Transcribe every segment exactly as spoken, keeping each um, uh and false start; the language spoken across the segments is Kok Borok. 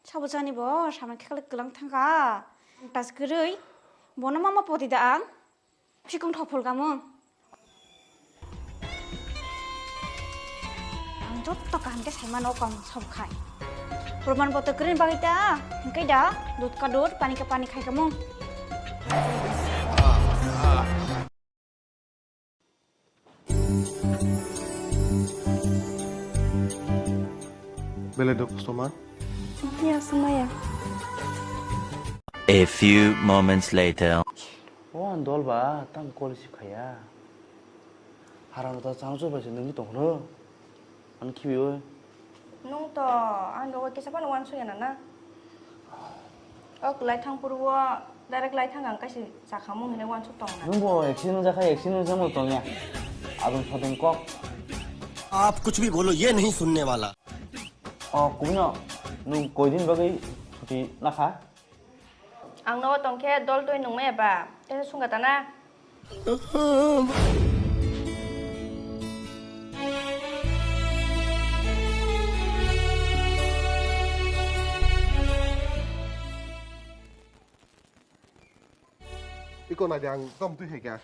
Sabo jani bo samai khe kwlang thangkha. Ang tas kwrwi bono mama poti da ang. Chikung thok phul kamung. Ang jotto kaham khe saimano kong sob khai. Proman boto kwrwini bagwi ta, hwnkhe da, dud ka dud, pani ka pani khai kamung. Belai dok soma. Ya, soma ya. A few moments later. O ang dol ba, tam kol si khaya. Haram ta chang chu bai se nungwi tong khno. Ang khibi o. Nung to ang dogo kisa phano uansuk ya na na. O kwlai thang phuru o direct lai thang ang kaisa chakhamung hinwi uansuk tong na. Nung bo accident wngjakha, accident wngjakma tong ya. Adon sodon kok. आप कुछ भी बोलो, ये नहीं सुनने वाला। O kubui no, nung koi din bagwi chuti nakha? Ang nogo tong khe dol twi nungmaya ba, tesa sungkha ta na? Iko nai de ang tom twi hai kha.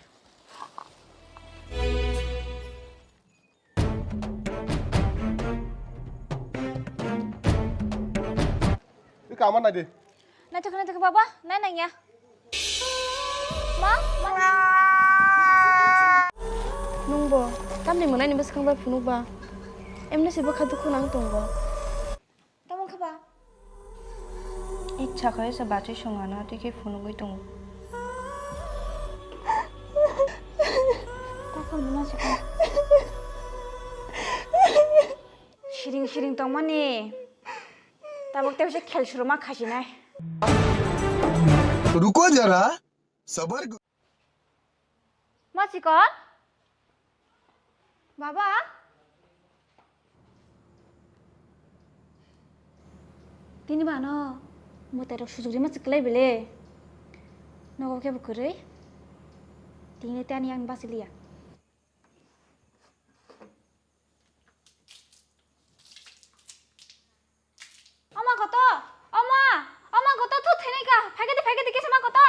Iko ama nai de. Naithok naithok baba, nai nang ya. Ma, ma. Nungbo, tamni mwnai ni bwskango bai phunuk ba. Emni se bwkha dukhu nang tongo. Tamo khe ba? Icha khe se bachwi songano tei khe phunugwi tongo. Siring siring tongmani. Tabuk tei se khel suru ma khasinai. रुको जरा, सबर करो। Ma chikon? Baba? Tini bano mwtai rok sujuk rima chiklai bele. Nogo khe bo kwrwi. Tini tei ani yang bachiliya. Oma koto, oma, oma koto thu thenai ka, phaikadi phaikadi kisa ma koto.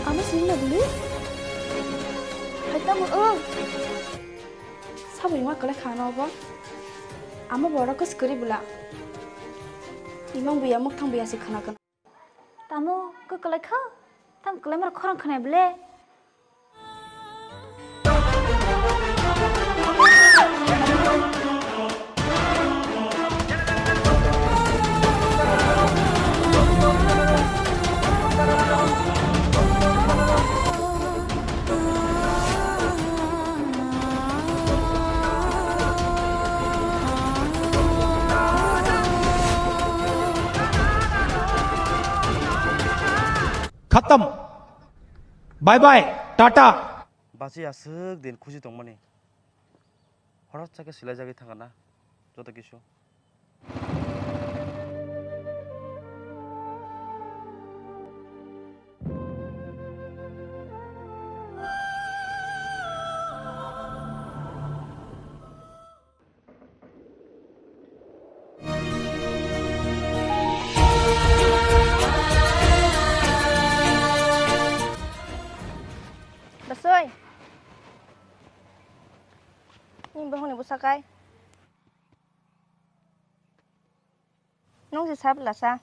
Ama sini na bulu. Hai tamo o. Sabo ima kole khana obo. Ama boro kos kori bula. Imang buya muk thang buya si khana kan. Tamo, kwklai kha? Tam kwlai mara khorang khnai ble? Khatam. Bye bye. Tata. Basi aswk din khusi tongmani. Horat chakhe silai jagwi thangana joto kisu. Basoi. Ni bohong ni busa kai. Nung si sab lasa.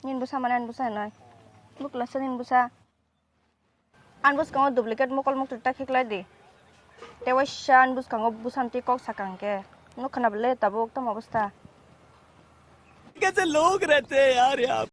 Nin busa mana nin busa noi. Buk lasa nin busa. An bwskango duplicate mokol mukti ta khiklai di. Tei waisa an bwskango bwsamtwi kok sakang khe. Nuk khna bwle tabuk tamo bwsta. कैसे लोग रहते हैं यार यहाँ।